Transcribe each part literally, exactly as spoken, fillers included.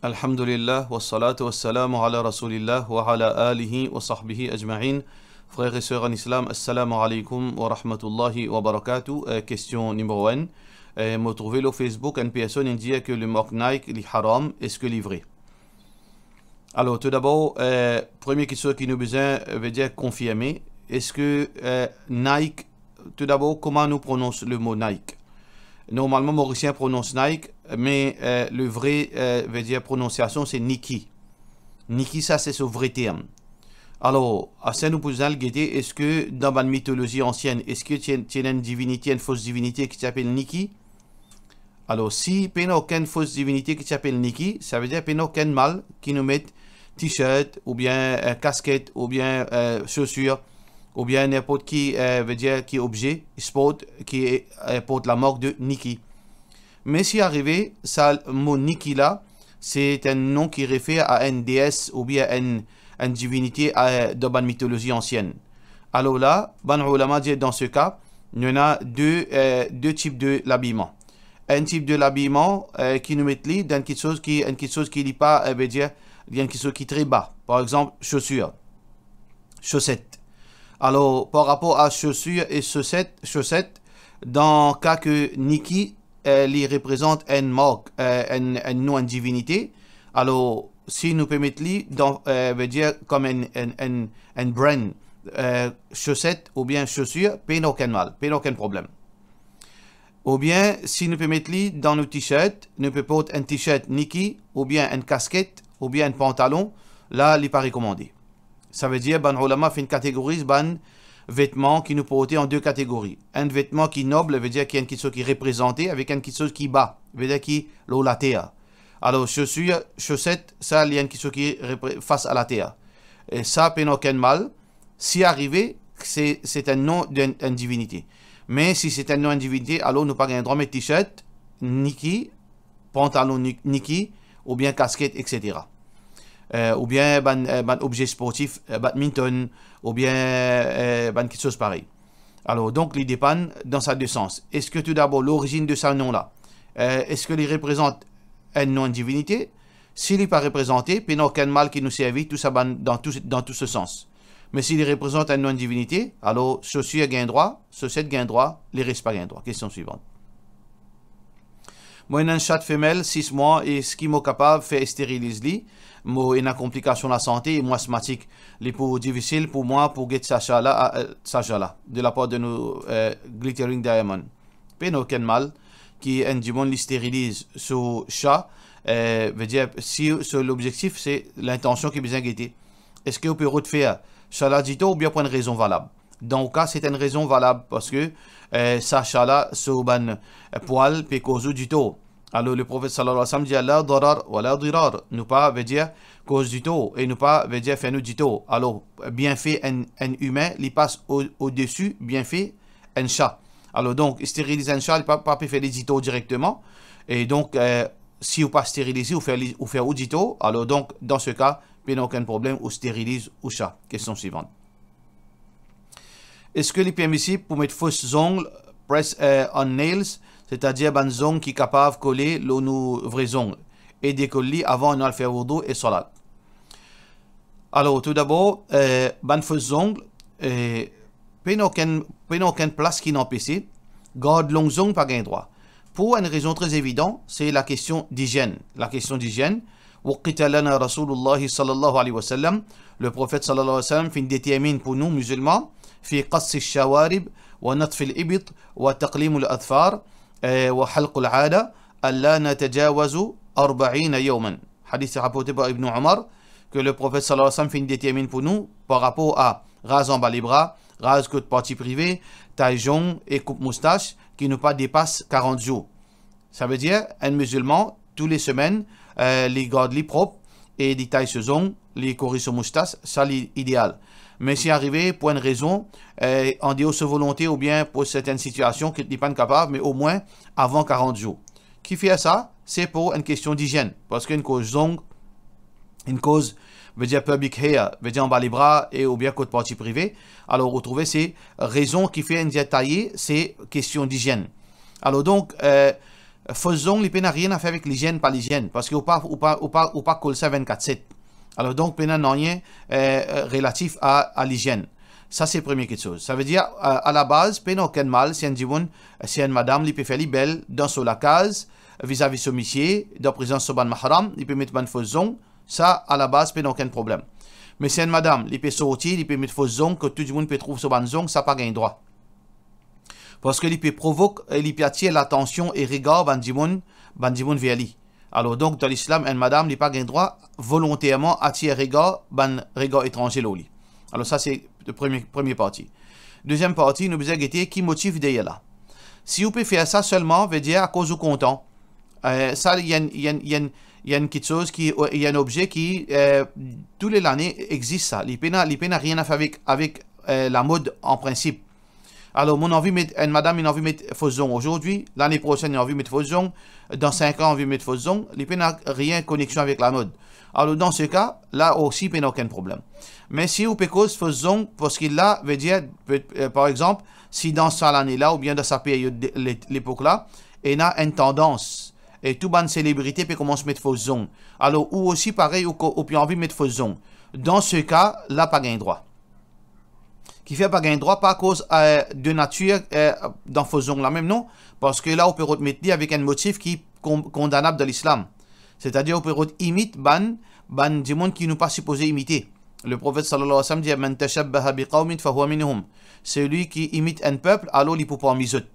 Alhamdulillah, wassalatu wassalamu ala rasoulillah, wa ala alihi wa sahbihi ajma'in. Frer e ser an Islam, assalamu alaikum wa rahmatullahi wa barakatuh. Euh, kestion nimero enn. Euh, mo trouve lor Facebook, enn personn inn dir ke le mark Nike, li haram, eski li vre? Alor, toudabor, euh, premie kiksoz ki nou bizin, euh, vedir konfirme, eski, euh, Nike, toudabor, kouma nou pronons le mo Nike? Normalman, Morisien pronons Nike, me, euh, le vre, euh, vedir prononsiasion, se Niki. Niki, sa se so vre term. Alor, ase nou pou al gete, eski dan bann mitolozi ansienn, eski ti ena, ti ena enn divinite, enn fos divinite ki ti apel Niki? Alor, si pena okenn fos divinite ki ti apel Niki, savedir pena okenn mal ki nou met t-shirt, oubien, euh, kasket, oubien, euh, sosir, oubien ninport ki, euh, vedir ki obze sport ki, euh, port lamark de Niki. Me si arive, sa mo Niki la, se enn non ki refer a enn dees oubien enn, enn divinite, euh, dan bann mitolozi ansienn. Alor la, bann oulama dir, dan se ka, nou ena de, euh, de tip de labiman. Enn tip de labiman, euh, ki nou met li dan kiksoz ki, enn kiksoz ki li pa, euh, vedir, li enn kiksoz ki tre ba. Par exanp, sosir, soset. Alor, par rapor a sosir e soset, soset, dan ka ke Niki, euh, li reprezant enn mark, euh, enn, enn non enn divinite, alor, si nou pe met li dan, euh, vedir kom enn, enn, enn, enn brand, euh, soset oubien sosir, pena okenn mal, pena okenn problem. Oubien, si nou pe met li dan nou t-shirt, nou pe port enn t-shirt Niki, oubien enn kasket, oubien enn pantalon, la, li pa rekomande. Savedir, bann oulama finn kategoriz bann vetman ki nou porte an de kategori. Enn vetman ki nob, vedir ki enn kiksoz ki reprezante, avek enn kiksoz ki ba, vedir ki lor later. Alor, sosir, soset, sa, li enn kiksoz ki repre-, fas a later. E sa, pena okenn mal, si arive, se, se enn non d'enn, enn divinite. Me si se enn non enn divinite, alor nou pa gagn drwa met t-shirt Niki, pantalon Ni-, Niki, oubien kasket, et cetera. Euh, oubien bann, euh, bann obze sportif, euh, badminton, oubien, euh, bann kiksoz parey. Alor, donk, li depann dan sa de sans. Eski toudabor, lorizinn de sa non la, euh, eski li reprezant enn non enn divinite? Si li pa reprezante, pena okenn mal ki nou servi tou sa bann dan tou, dan tou se sans. Me si li reprezant enn non enn divinite, alor sosir gagn drwa, soset gagn drwa, leres pa gagn drwa. Kestion swivan. Mo ena enn shat femel, sis mwa, eski mo kapav fer esteriliz li? Mo ena konplikasion lasante e mo asmatik. Li pou difisil pou mwa pou get sa sha la, a, a, sa sha la, de lapar de nou, euh, Glittering Diamond. Pena okenn mal ki enn dimoun li steriliz so sha, euh, vedir, si so lobzektif se lintansion ki bizin gete. Eski ou pe rod fer sha la ditou oubien pou enn rezon valab? Dan ou ka, se enn rezon valab, parski, euh, sa sha la, so bann, euh, pwal pe koz ou ditou. Alor, le Profet sallallahu alayhi wa sallam dir, "La darar wa la dirar." Nou pa, vedir, koz ditou, e nou pa, vedir, fer nou ditou. Alor, bienfe enn, enn imin, li pas o, odesi bienfe enn sha. Alor, donk, steriliz enn sha, li pa, pa pe fer li ditou direkteman. E donk, euh, si ou pa sterilize, ou fer li, ou fer ou ditou, alor, donk, dan se ka, pena okenn problem, ou steriliz ou sha. Kestion swivan. Eski li permisib pou met fos zong, press, euh, on nails, setadir bann zong ki kapav kole lor nou vre zong, e dekol li avan nou al fer woudou e salat? Alor, toudabor, euh, bann fos zong, euh, pena okenn, pena okenn plas ki anpese, gard long zong pa gagn drwa. Pou enn rezon tre evidan, se lakestion dizienn. Lakestion dizienn, وقت لنا رسول الله صلى الله عليه وسلم, le Profet sallallahu alayhi wa sallam finn determinn pou nou mizilman, في قص الشوارب ونتف الإبط وتقليم الأظفار, euh, وحلق العانة، ألا نتجاوز أربعين يوما. Hadis raporte par Ibn Omar, ke le Profet sallallahu alayhi wa sallam finn determinn pou nou, par rapor a raz anba lebra, raz kot parti prive, tay zong e koup moustas, ki nou pa depas karant zour. Savedir, enn mizilman, tou le semenn, euh, li gard li prop e li tay so zong, li koriz so moustas, sa li ideal. Me si arive, pou enn rezon, euh, andeor so volonte oubien pou sertenn sitiasion ki li pa'nn kapav, me omwin avan karant zour. Ki fer sa? Se pou enn kestion dizienn, parski enn koz zong, enn koz, vedir public hair, vedir anba lebra e oubien kot parti prive. Alor, ou trouve se rezon ki fer enn dir taye, se kestion dizienn. Alor donk, euh, Fos zong, li pena rien a fer avek lizienn, pa lizienn, parski ou pa, ou pa, ou pa, ou pa kol sa vennkat set. Alor, donk, pena nanye, eh, relatif a, a lizienn. Sa, se premie kiksoz. Savedir, a, a la baz, pena okenn mal si enn dimoun, si enn madam, li pe fer li bel dan so lakaz, vizavi so misie, dan prezans so bann mahram, li pe met bann fos zong, sa, a la baz, pena okenn problem. Me si enn madam, li pe sorti, li pe met fos zong, kot tou dimoun pe trouv so bann zong, sa pa gagn drwa. Parski li pe provok, e li pe atir latansion e regar bann dimoun, bann dimoun ver li. Alor donk, dan lislam, enn madam, li pa gagn drwa volonterman atir regar, bann regar etranze lor li. Alor sa, se le premie, premie parti. Deziem parti, nou bizin gete ki motif deryer la. Si ou pe fer sa selman, vedir akoz ou kontan, eh, sa, li enn, li enn, li enn, li enn kiksoz ki, li enn obze ki, eh, tou le lane egzis sa. Li pena, li pena rien a fer avek, avek, eh, lamod an prinsip. Alor, mo anvi met, enn madam, li anvi met fos zong azordi, lane prosenn, li anvi met fos zong, dan sink an, anvi met fos zong, li pena rien koneksion avek lamod. Alor, dan se ka, la osi, pena okenn problem. Me si ou pe koz fos zong, parski la, vedir, pe-, eh, par exanp, si dan sa lane la, oubien dan sa period de, le-, lepok la, ena enn tandans, e tou bann selebrite pe koumans met fos zong. Alor, ou osi, parey, ou ko-, ou pe anvi met fos zong. Dan se ka, la pa gagn drwa. Kifer pa gagn drwa? Pa akoz, eh, de natir, eh, dan fos zong la mem, non. Parski la, ou pe rod met li avek enn motif ki kon-, kondanab dan lislam. Setadir, ou pe rod imit bann, bann dimoun ki nou pa sipoze imite. Le Profet, sallallahu alayhi wa sallam, dir, "Man tashabbaha bi qawmin fahuwa minhum." Selwi ki imit enn pep, alor li pou parmi zot.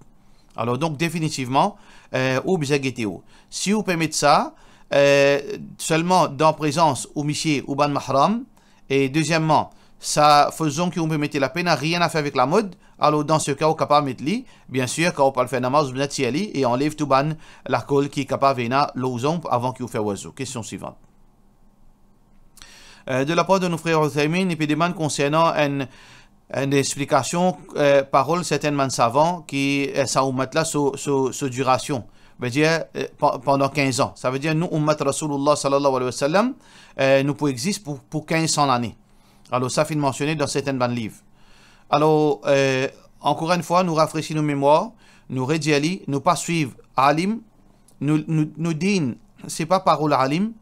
Alor donk, definitivman, eh, ou bizin gete ou. Si ou pe met sa, eh, selman dan prezans ou misie ou bann mahram, e dezieman, sa fos zong ki ou pe mete la pena rien a fer avek lamod, alor dan se ka, ou kapav met li, biensir, kan ou pe al fer namaz, ou bizin tir li e anlev tou bann lakol ki kapav ena lor zong avan ki ou fer wazou. Kestion swivan. Eh, de lapar de nou frer Uthaymin, li pe demann konsernan enn, enn explikasion, eh, parol sertenn bann savan ki, eh, sa oumat la so, so, so dirasion. Vedir, eh, pa-, pandan kinz an. Savedir nou oumat Rasoulillah, sallallahu alayhi wa sallam, eh, nou pou egzis pou, pou kinz san lane. Alor, sa finn mansione dan sertenn bann liv. Alor, eh, ankor enn fwa, nou rafresi nou memwar, nou redir li, nou pa swiv alim, nou, nou, nou dir, se pa parol alim,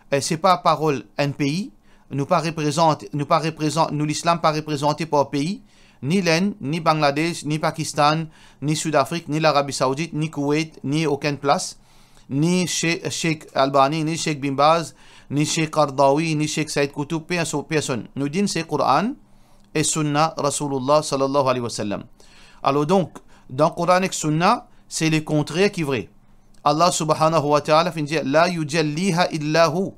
eh, se pa parol enn pei, nou pa reprezant, nou pa reprezant, nou lislam pa reprezante par pei, ni Lenn, ni Bangladesh, ni Pakistan, ni Soudafrik, ni Larabi Saoudit, ni Koweit, ni okenn plas, ni She-, Sheikh Albani, ni Sheikh Bin Baz, ni Sheikh Qardawi, ni Sheikh Said Qutb, perso-, personn. Nou dir se Koran e Sunna Rasoulillah, sallallahu alayhi wa sallam. Alor donk, dan Koran ek Sunna, se le kontrer ki vre. Allah subhanahu wa ta'ala finn dir, "La yujalliha illa hu."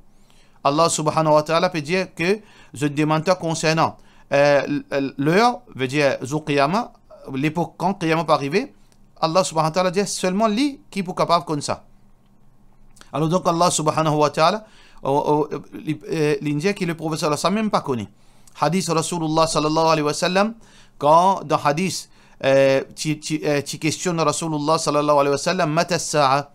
Allah subhanahu wa ta'ala pe dir ke zot demann twa konsernan, eh, l-, l-, ler, vedir zour Qiyama, lepok kan Qiyama pou arive, Allah subhanahu wa ta'ala dir selman li ki pou kapav konn sa. Alor donk, Allah subhanahu wa ta'ala, o, o, li, eh, li dir ki le Profet sallallahu alayhi wa sallam mem pa kone. Hadis Rasoulillah, sallallahu alayhi wa sallam, kan dan hadis, eh, ti, ti, eh, ti kestionn Rasoulillah, sallallahu alayhi wa sallam, "Mata as-sa'a?"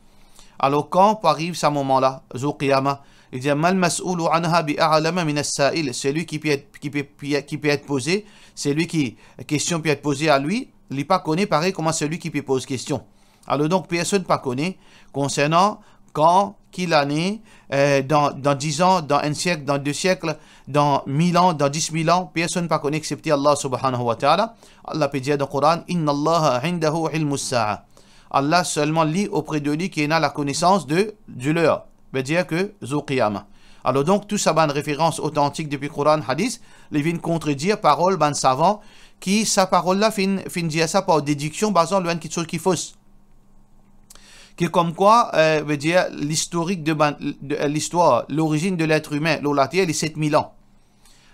Alor, kan pou ariv sa moman la, zour Qiyama? Li dir, "Mal mas'ulu anha bi a'lama min as-sa'il." Selwi ki pe et, ki pe, pe, ki pe et poze, selwi ki kestion pe et poze a li, li pa kone parey kouma selwi ki pe poz kestion. Alor donk, personn pa kone konsernan kan, ki lane, eh, dan, dan diz an, dan enn siek, dan de siek, dan mil an, dan dis mil an, personn pa kone eksepte Allah subhanahu wa ta'ala. Allah pe dir dan Koran, "Inna Allaha indahu ilmus sa'a." Allah selman li, opre de li ki ena lakonesans de, de ler, vedir ke zour Qiyama. Alor donk, tou sa bann referans otantik depi Koran, hadis, li vinn kontredir parol bann savan ki sa parol la finn, finn dir sa par dediksion, bazan lor enn kiksoz ki fos. Ki komkwa, eh, vedir listorik de bann, de, eh, listwar, lorizinn de letr imin lor later, li set mil an.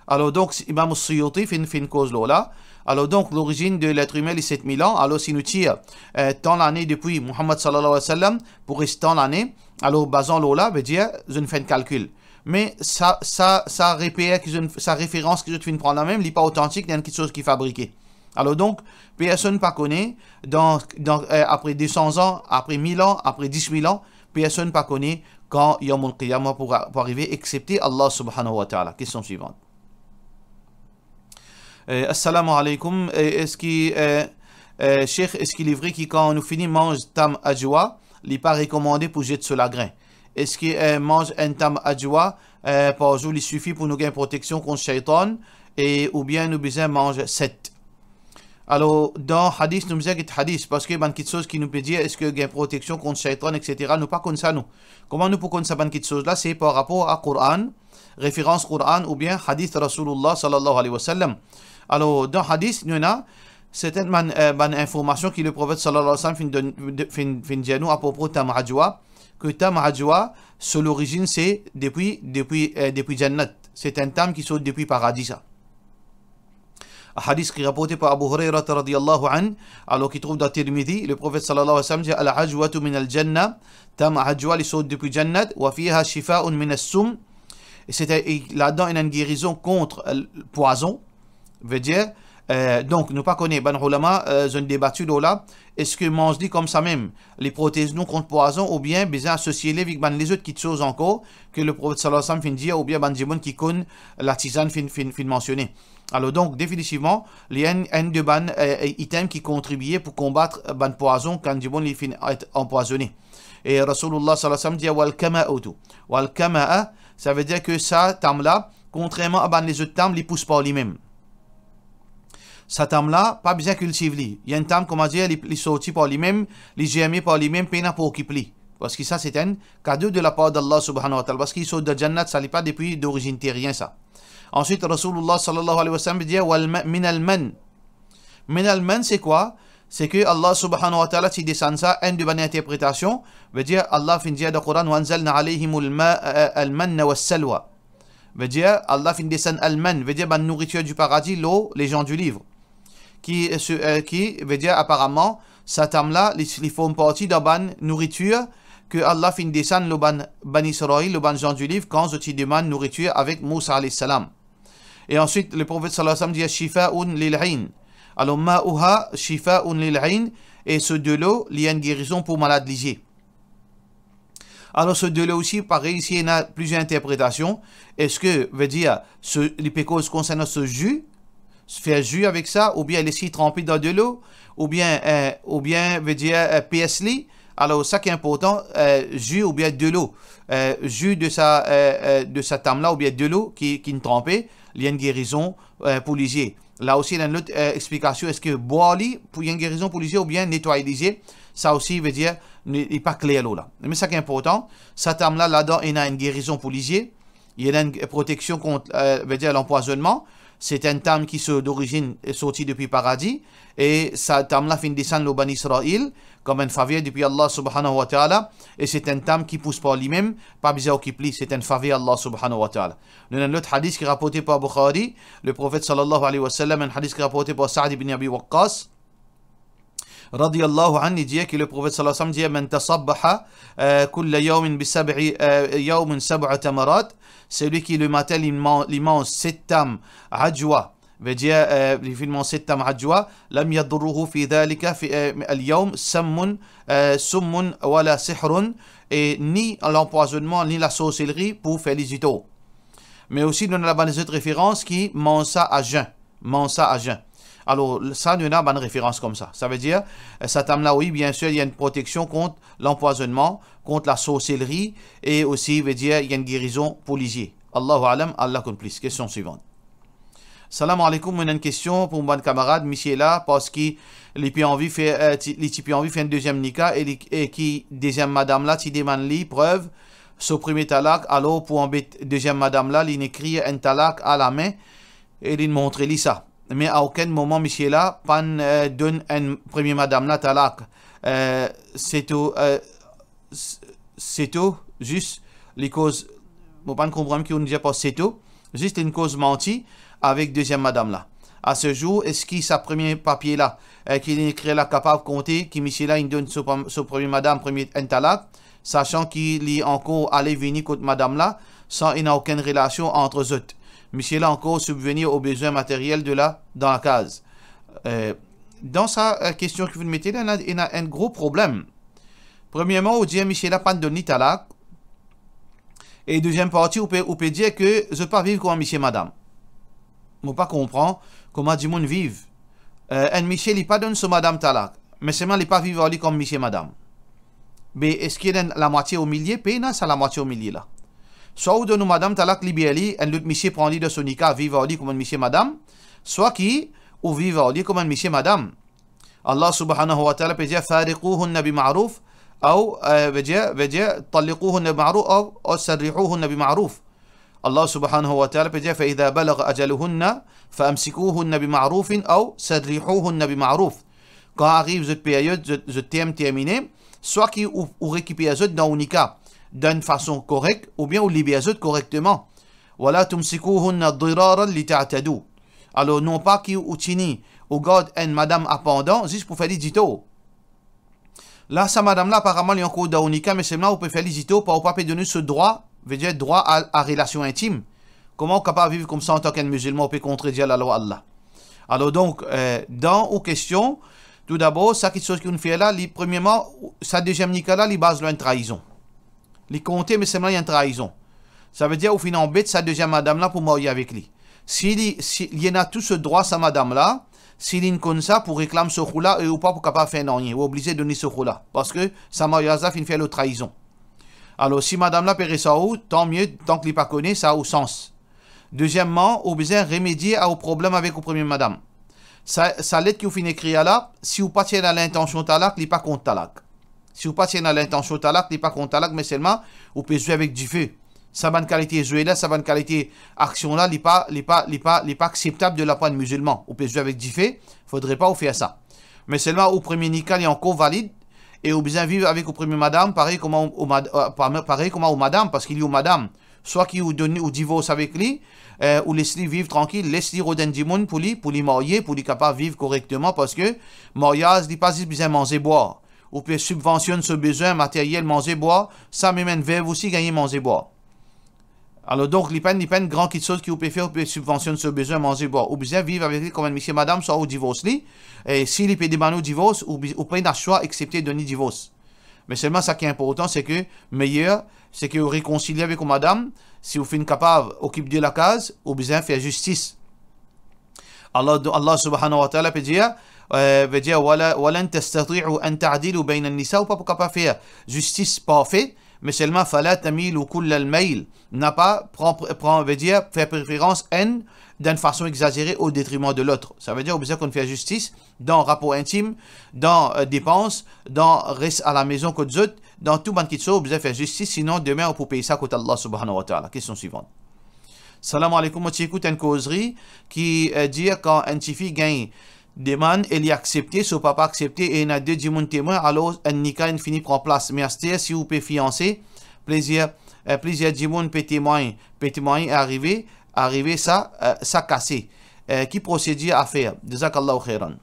Alor donk, Imam Suyuti finn, finn koz lor la. Alor donk, lorizinn de letr imin, li set mil an. Alor si nou tir, eh, tan lane depi Muhammad sallallahu alayhi wa sallam pou res tan lane, alor bazan lor la, vedir, zot finn fer enn kalkil. Me sa, sa, sa reper ki zot, sa referans ki zot finn pran la mem, li pa otantik, li enn kiksoz ki fabrike. Alor donk, personn pa kone, dan, dan, eh, apre de san an, apre mil an, apre dis mil an, personn pa kone kan Yawmul Qiyamah pou, pou arive, eksepte Allah subhanahu wa ta'ala. Kestion swivan. Eh, assalamu alaikum. Eh, eski, eh, eh, Sheikh, eski li vre ki kan nou fini manz tam ajwa, Li pa rekomande pou zet so lagrin. Eski, eh, manz enn tam adjwa, eh, par zour li sifi pou nou gagn proteksion kont shaytan, e oubien nou bizin manz set? Alor, dan hadis, nou bizin get hadis, parski bann kiksoz ki nou pe dir, eski gagn proteksion kont shaytan, et cetera, nou pa konn sa, nou. Kouma nou pou konn sa bann kiksoz la? Se par rapor a Koran, referans Koran oubien hadis Rasoulillah sallallahu alayhi wa sallam. Alor, dan hadis, nou ena sertin bann, eh, bann informasion ki Leprofet sallallahu alayhi wa sallam finn donn, de, finn, finn dir nou apropo tam adjwa, ke tam adjwa, so lorizinn se depi, depi, eh, depi Jannat. Se enn tam ki sort depi paradi, sa. Hadis ki raporte par Abu Hurairah radiyallahu anhu, alor ki trouv dan Tirmidhi, Leprofet sallallahu alayhi wa sallam dir, "Al-ajwatu min al-jannah", tam adjwa li sort depi Jannat, "wa fiha shifaun min as-sum", e se, e ladan ena enn gerizon kont, eh, pwazon. Vedir, eh, donk, nou pa kone, bann oulama, eh, zot inn debati lor la, eski manz li koumsa mem, li protez nou kont pwazon, oubien bizin asosie li avek bann lezot kiksoz ankor, ke Leprofet sallallahu alayhi wa sallam finn dir, oubien bann dimoun ki konn latizann finn, finn, finn mansione. Alor donk, definitivman, li enn, enn de bann, eh, item ki kontribie pou konbat bann pwazon kan dimoun li finn et anpwazone. E Rasoulillah sallallahu alayhi wa sallam dir, "Wal kama'atu." Wal kama'a, sa vedir ke sa tam la, kontrerman a bann lezot tam, li pous par limem. Sa tam la, pa bizin kiltiv li. Li enn tam, kouma dir, li, li sorti par limem, li zerme par limem, pena pou okip li. Parski sa, se enn kado de lapar d'Allah subhanahu wa ta'ala. Parski li sort dan Jannat, sa li pa depi dorizinn terien, sa. Answit, Rasoulillah sallallahu alayhi wa sallam dir, "Wal ma-, min al-mann." Min al-mann, se kwa? Se ke Allah subhanahu wa ta'ala ti desann sa, enn de bann interpretasion, vedir Allah finn dir dan Koran, "Wa anzalna alayhimul ma-, eh, al-manna was-salwa." Vedir, Allah finn desann al-mann, vedir bann nouritir di paradi lor lezan di liv. Ki, eh, se, eh, ki, vedir, aparaman, sa tam la, li, li form parti dan bann nouritir ke Allah finn desann lor bann, bann Israil, lor bann zan di liv, kan zot ti demann nouritir avek Mousa alayhi salam. E answit, Leprofet sallallahu alayhi wa sallam dir, "Shifaun lil ayn." Alor, "Ma'uha shifaun lil ayn", e so delo, li enn gerizon pou malad lizie. Alor, so delo osi, parey, isi ena plizier interpretasion. Eski, vedir, so, li pe koz konsernan so zi, fer zi avek sa, oubien les li tranpe dan delo, oubien, eh, oubien, vedir, eh, pers li. Alor, sa ki inportan, eh, zi oubien delo, eh, zi de sa, eh, eh, de sa tam la, oubien delo ki, ki inn tranpe, li enn gerizon, eh, pou lizie. La osi, ena enn lot, eh, explikasion, eski bwar li pou enn gerizon pou lizie oubien netway lizie, sa osi, vedir, li, li pa kler lor la. Me sa ki inportan, sa tam la, ladan ena enn gerizon pou lizie, li ena enn proteksion kont, eh, vedir, lanpwazonnman. Se enn tam ki so dorizinn, eh, sorti depi paradi, e sa tam la finn desann lor bann Israil, kouma enn faver depi Allah subhanahu wa ta'ala, e se enn tam ki pous par limem, pa bizin okip li, se enn faver Allah subhanahu wa ta'ala. Nou ena enn lot hadis ki raporte par Bukhari, Leprofet sallallahu alayhi wa sallam, enn hadis ki raporte par Sa'd ibn Abi Waqqas, radiyallahu anhu, li dir ki Leprofet sallallahu alayhi wa sallam dir, "Man tasabbaha, eh, kulla yawmin bi sab'i, eh, yawmin sab'a tamarat." Selwi ki lematin li man-, li manz set tam adjwa, vedir, eh, li finn manz set tam adjwa, "lam yadurruhu fi dhalika fi, eh, al-yawm sammun, eh, summun wala sihrun", e ni lanpwazonnman, ni lasorselri pou fer li ditor. Me osi, nou ena bann lezot referans ki manz sa a zin. Manz sa a zin. Alor, sa, nou ena bann referans koumsa. Sa vedir, eh, sa tam la, wi, biensir, li enn proteksion kont lanpwazonnman, kont lasorselri, e osi, vedir, li enn gerizon pou lizie. Allahu a'lam, Allah konn plis. Kestion swivan. Salam aleykoum, mo ena enn kestion pou mo bann kamarad, misie la, parski li pe anvi fer, eh, ti, li ti pe anvi fer enn deziem nika, e li, e ki deziem madam la ti demann li prev so premie talak, alor pou anbet deziem madam la, li'nn ekrir enn talak a lame, e li'nn montre li sa. Me a okenn moman, misie la pa'nn, eh, donn enn premie madam la talak. Eh, se tou, eh, s-, se tou, zis li koz, mo pa'nn konpran ki ou'nn dir par se tou, zis li'nn koz manti avek deziem madam la. A se zour, eski sa premie papie la, eh, ki li'nn ekrir la kapav konte ki misie la inn donn so pam-, so premie madam, premie enn talak, sasan ki li ankor ale vini kot madam la, san ena okenn relasion ant zot? Misie la ankor sibvenir o bezwin materiel de la, dan lakaz. Eh, dan sa, eh, kestion ki ou'nn mete la, ena, ena enn gro problem. Premierman, ou dir misie la pa'nn donn li talak. E deziem parti, ou pe, ou pe dir ke zot pa viv kouma misie madam. Mo pa konpran kouma dimoun viv. Eh, enn misie, li pa donn so madam talak, me selman li pa viv ar li kouma misie madam. Be, eski ena lamwatie omilie? Pena sa lamwatie omilie la. Swa ou donn ou madam talak, liber li, enn lot misie pran li dan so nika, viv ar li kouma enn misie madam, swa ki ou viv ar li kouma enn misie madam. Allah subhanahu wa ta'ala pe dir, "Fariquhunna bi ma'ruf", aw, eh, ve dir, ve dir, "Talliquhunna bi ma'ruf", aw, aw, "Sarrihuhunna bi ma'ruf". Allah subhanahu wa ta'ala pe dir, "Fa idha balagha ajaluhunna, fa amsikuhunna bi ma'rufin, aw sarrihuhunna bi ma'ruf." Kan ariv zot period, zot, zot term termine, swa ki ou, ou rekiper zot dan ou nika dan enn fason korek, oubien ou liber zot korekteman. "Wa la tumsikuhunna diraran li ta'tadu." Alor, non pa ki ou tini, ou gard enn madam apandan, zis pou fer li ditor. La, sa madam la, aparaman, li ankor dan ou nika, me selman ou pe fer li ditor, pa, ou pa pe donn li so drwa, ve dir drwa a, a relasion intim. Kouma ou kapav viv koumsa antan ki enn mizilman, ou pe kontredir lalwa Allah? Alor donk, eh, dan ou kestion, toudabor, sa kiksoz ki ou'nn fer la, li, premierman, sa deziem nika la, li baz lor enn traizon. Li konte, me selman li enn traizon. Sa ve dir ou finn anbet sa deziem madam la pou marye avek li. Si li, si li ena tou so drwa, sa madam la, si li'nn konn sa, pou reklam so kou la, e ou pa pou kapav fer nanye, ou oblize donn li so kou la, parski sa maryaz la finn fer lor traizon. Alor, si madam la pe res ar ou, tanmie, tank li pa kone, sa ou sans. Dezieman, ou bizin remedie a ou problem avek ou premie madam. Sa, sa let ki ou finn ekrir la, si ou pa ti ena lintansion talak, li pa kont talak. Si ou pa ti ena lintansion talak, li pa kont talak, me selman ou pe zwe avek dife. Sa bann kalite zwe la, sa bann kalite aksion la, li pa, li pa, li pa, li pa akseptab de lapar enn mizilman. Ou pe zwe avek dife, fodre pa ou fer sa. Me selman ou premie nika, li ankor valid, e ou bizin viv avek ou premie madam, parey kouma ou, ou mad-, eh, pa-, parey kouma ou madam, parski li ou madam. Swa ki ou donn li, ou divors avek li, eh, ou les li viv trankil, les li rod enn dimoun pou li, pou li marye, pou li kapav viv korekteman, parski maryaz, li pa zis bizin manze bwar. Ou pe sibvansionn so bizin materyel, manze bwar, sa mem enn vev osi gagn manze bwar. Alor donk, li pa enn, li pa enn gran kiksoz ki ou pe fer, ou pe sibvansionn so bizin manze bwar. Ou bizin viv avek li kouma enn misie madam, swa ou divors li, e si li pe demann ou divors, ou bi-, ou pena swa exepte donn li divors. Me selman sa ki inportan, se ke meyer, se ke ou rekonsilie avek ou madam, si ou finn kapav okip de lakaz, ou bizin fer zistis. Allah, Allah subhanahu wa ta'ala pe dir, eh, ve dir, "Wa la, wa lan tastati'u an ta'dilu bayna an-nisa", ou pa pou kapav fer zistis parfe, me selman, "Fala tamilu kullal mayl", na pa pran, pran, ve dir, fer preferans enn dan enn fason exazere o detriman de lot. Sa ve dir, ou bizin konn fer zistis dan rapor intim, dan, eh, depans, dan res alamezon kot zot, dan tou bann kiksoz, ou bizin fer zistis, sinon demin ou pou pey sa kot Allah subhanahu wa ta'ala. Kestion swivan. Salam aleykoum, mo ti ekout enn kozri ki, eh, dir kan enn tifi gagn demann e li aksepte, so papa aksepte e ena de dimoun temwin, alor enn nika inn fini pran plas. Me aster si ou pe fianse, plizier, eh, plizier dimoun pe temwagn, pe temwagn e arive, arive sa, eh, sa kase. Eh, ki prosedir a fer? Jazakallahu khairan.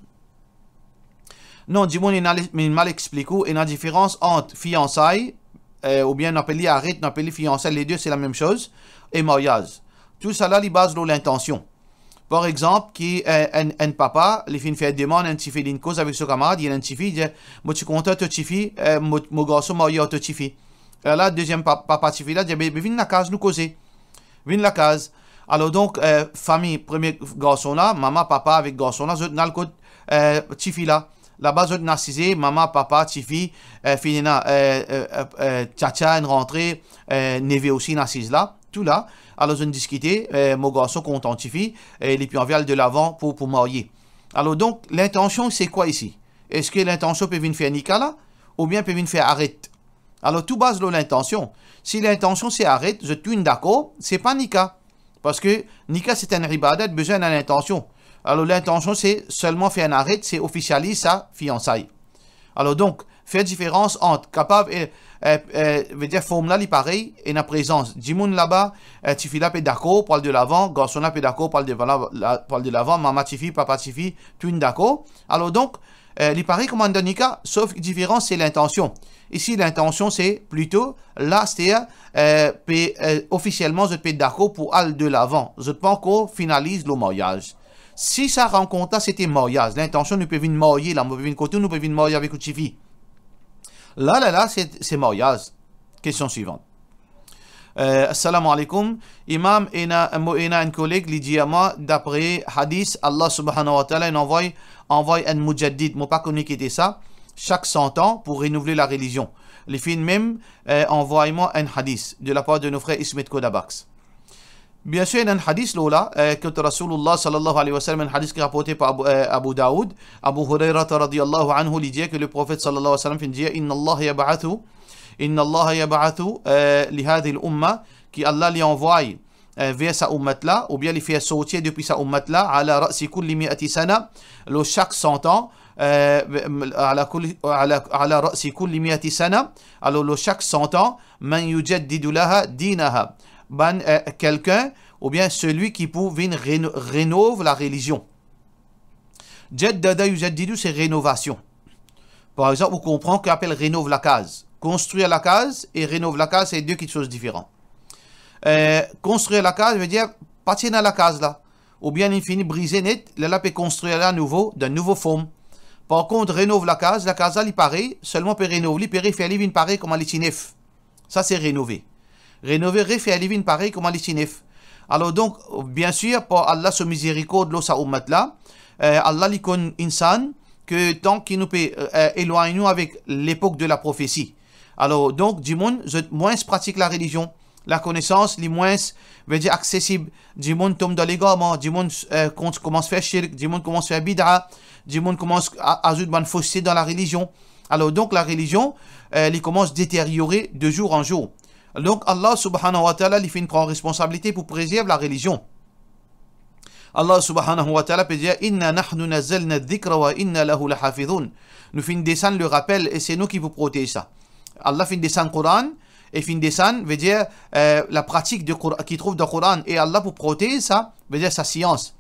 Non, dimoun inn al, inn mal explik ou, ena diferans ant fiansay, eh, oubien nou apel li aret, nou apel li fiansay, lede se lamem soz, e maryaz. Tousala li baz lor lintansion. Par exanp, ki, eh, enn, enn papa, li finn fer demann, enn tifi, li'nn koz avek so kamarad, li ena enn tifi, li dir, "Mo ti kontan to tifi, eh, mo, mo garson marye ar to tifi." Lerla deziem pa-, papa tifi la dir, "Be, be vinn lakaz, nou koze." Vinn lakaz. Alor donk, eh, fami premie garson la, mama, papa avek garson la, zot inn al kot, eh, tifi la. Laba zot inn asize, mama, papa, tifi, eh, finn ena, eh, eh, eh, eh, tiatia inn rantre, eh, neve osi inn asiz la, tou la. Alor zot inn diskite, eh, mo garson kontan tifi, e li pe anvi al delavan pou, pou marye. Alor donk, lintansion se kwa isi? Eski lintansion pe vinn fer nika la, oubien pe vinn fer aret? Alor, tou baz lor lintansion. Si lintansion se aret, zot tou inn dakor, se pa nika. Parski nika se enn ibadat, bizin ena lintansion. Alor, lintansion se selman fer enn aret, se ofisializ sa fiansay. Alor donk, fer diferans ant kapav, eh, eh, eh, ve dir form la li parey, ena prezans dimoun laba, eh, tifi la pe dakor pou al delavan, garson la pe dakor pou al delavan, la, pou al delavan, mama tifi, papa tifi, tou inn dakor. Alor donk, eh, li parey kouma enn dan nika, sof diferans se lintansion. Isi, lintansion se plito, la, se, eh, pe, eh, ofisielman, zot pe dakor pou al delavan. Zot pa ankor finaliz lor maryaz. Si sa rankont la, se te maryaz. Lintansion, nou pe vinn marye la, mo pe vinn kot ou, nou pe vinn marye avek ou tifi. La, la, la, se, se maryaz. Kestion swivan. Eh, assalamu alaikum. Imam, ena, mo ena enn koleg, li dir mwa, dapre hadis, Allah subhanahu wa ta'ala inn anvoy, anvoy enn mujaddid, mo pa kone ki ete sa, sak san an pou renouvle larelizion. Li finn mem, eh, anvway mwa enn hadis de lapar de nou frer Ismet Kodabaks. Biensir, ena enn hadis lor la, eh, kot Rasoulillah sallallahu alayhi wa sallam, enn hadis ki raporte par Abu, eh, Abu Daoud, Abu Hurayrata radiyallahu anhu, li dir ki le Profet sallallahu alayhi wa sallam finn dir, "Inna Allah yab'athu, inna Allah yab'athu, eh, li hadhihi al-umma", ki Allah li anvway, eh, ver sa oumat la, oubien li fer sorti depi sa oumat la, "ala ra'si kulli mi'ati sana", lor sak san an, eh, ala kulli, ala, ala ra'si kulli mi'ati sana, alor lor sak san an, "man yujaddidu laha dinaha", bann, eh, kelkenn, oubien selwi ki pou vinn reno-, renov la relizion. Jaddada yujaddidu, se renovasion. Par exanp, ou konpran ki apel renov lakaz. Konstrir lakaz e renov lakaz, se de kiksoz diferan. Eh, konstrir lakaz, vedir, pa ti ena lakaz la, oubien li fini brize net, lerla pe konstrir la nouvo, dan nouvo form. Par kont, renov lakaz, lakaz la li parey, selman pe renov li, pe refer li vinn parey kouma li ti nef. Sa se renove. Renove, refer li vinn parey kouma li ti nef. Alor donk, biensir, par Allah so mizerikord lor sa oumat la, eh, Allah li konn insan ki tan ki nou pe, eh, elwagn nou avek lepok de la profesi. Alor donk, dimoun, zot mwins pratik la relizion. Lakonesans, li mwins, vedir aksesib. Dimoun tom dan legarman, dimoun, eh, kon-, koumans fer shirk, dimoun koumans fer bid'a, dimoun koumans a-, azout bann foste dan la relizion. Alor donk, la relizion, eh, li koumans deteryore de zour an zour. Donk, Allah subhanahu wa ta'ala, li finn pran responsabilite pou prezerv la relizion. Allah subhanahu wa ta'ala pe dir, "Inna nahnu nazzalna dhikra wa inna lahu lahafizun." Nou finn desann le rapel e se nou ki pou protez sa. Allah finn desann Koran e finn desann, vedir, eh, la pratik de Koran, ki trouv dan Koran, e Allah pou protez sa, vedir sa sians.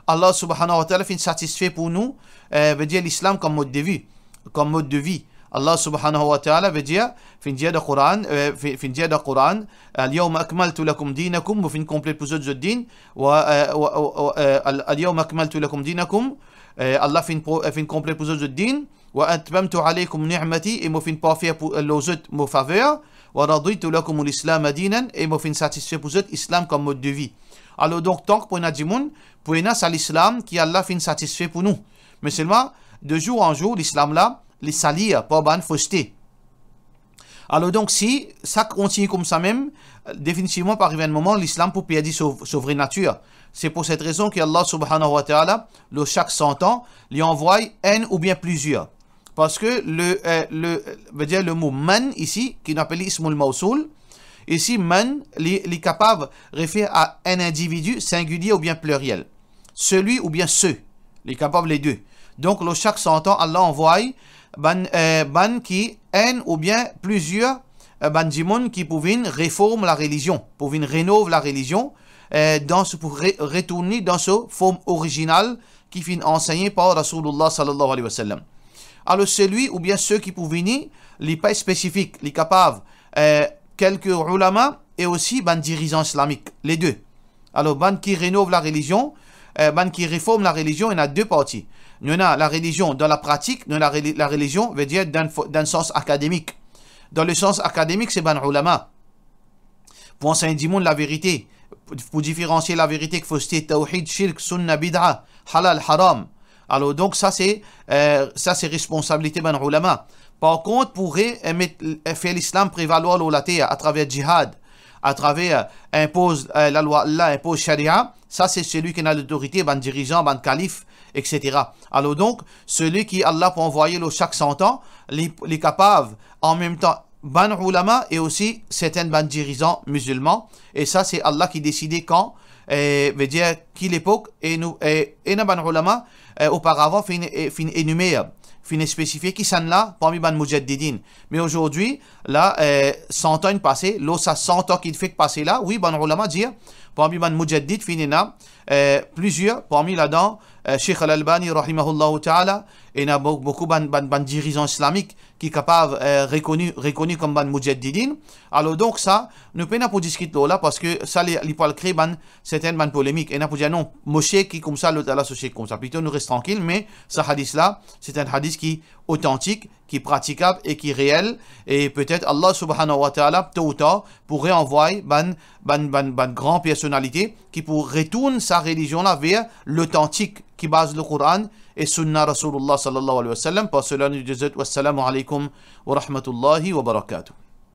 Allah subhanahu wa ta'ala finn satisfe pou nou, eh, vedir lislam kom mod de vi, kom mod de vi. Allah subhanahu wa ta'ala, vedir, finn dir dan Koran, eh, fi-, finn dir dan Koran, "Al-yawma akmaltu lakum dinakum", mo finn konplet pou zot zot din, wa, eh, wa, wa, wa, eh, al-, "Al-yawma akmaltu lakum dinakum", eh, Allah finn pro-, eh, finn konplet pou zot zot din, "wa atmamtu alaykum ni'mati", e mo finn parfer pou, eh, lor zot mo faver, "wa raditu lakumul islama dinan", e mo finn satisfe pou zot Islam kom mod de vi. Alor donk, tank pou ena dimoun, pou ena sa lislam ki Allah finn satisfe pou nou. Me selman, de zour an zour, lislam la, li salir par bann foste. Alor donk, si sa kontign koumsa mem, definitivman, pou ariv enn moman, lislam pou perdi so, so vre natir. Se pou set rezon ki Allah subhanahu wa ta'ala, lor sak san an, li anvway enn oubien plizier. Parski le, eh, le, vedir le mo man isi, ki nou apel li ismul mawsoul, isi man, li, li kapav refer a enn individi singilie oubien pliriel. Selwi oubien se, li kapav le de. Donk, lor sak san an, Allah anvway bann, eh, bann ki enn oubien plizier, eh, bann dimoun ki pou vinn reform la relizion, pou vinn renov la relizion, eh, dan so, pou re-, retourn li dan so form orizinal ki finn ansegne par Rasoulillah sallallahu alayhi wa sallam. Alor, selwi oubien se ki pou vini, li pa spesifik, li kapav, eh, kelke oulama e osi bann dirizan islamik, le de. Alor, bann ki renov la relizion, eh, bann ki reform la relizion, ena de parti. Nou ena la relizion dan la pratik, nou ena la reli-, la relizion, vedir dan fo-, dan sans akademik. Dan le sans akademik, se bann oulama. Pou ansegn dimoun laverite, pou, pou diferansie laverite ek foste, tawhid, shirk, sunna, bid'a, halal, haram. Alor donk, sa se, eh, sa se responsabilite bann oulama. Par kont, pou re-, eh, met, eh, fer lislam prevalwar lor later atraver jihad, atraver, eh, inpoz, eh, lalwa Allah, inpoz sharia, sa se selwi ki ena lotorite, bann dirizan, bann kalif, et cetera. Alor donk, selwi ki Allah pou anvwaye lor sak san an, li, li kapav, an mem tan, bann oulama e osi sertin bann dirizan mizilman. E sa, se Allah ki deside kan, eh, vedir ki lepok, e nou, eh, ena bann oulama, eh, oparavan finn, eh, finn enimer, finn spesifie kisannla parmi bann mujaddidin. Me azordi, la, eh, san an inn pase, lor sa san an ki fek pase la, wi, bann oulama dir, parmi bann mujaddid finn ena, eh, plizier, parmi ladan, eh, Sheikh Al-Albani, rahimahullahu ta'ala, ena bo-, boukou bann, bann, bann dirizan islamik ki kapav, eh, rekoni, rekoni kom bann mujaddidin. Alor donk sa, nou pena pou diskit lor la, parski sa li, li pou al kre bann, sertin bann polemik. Ena pou dir, "Non, mo sheikh ki koumsa, lot la so sheikh koumsa." Plito nou res trankil, me sa hadis la, se enn hadis ki otantik, ki pratikab e ki reel, e petet Allah subhanahu wa ta'ala, to ou tar, pou reanvway bann, bann, bann, bann gran personalite ki pou retourn sa relizion la ver lotantik, ki baz lor Koran e sunna Rasoulillah sallallahu alayhi wa sallam. Par sela nou dir zot, wassalamu alaykum wa rahmatullahi wa barakatuh.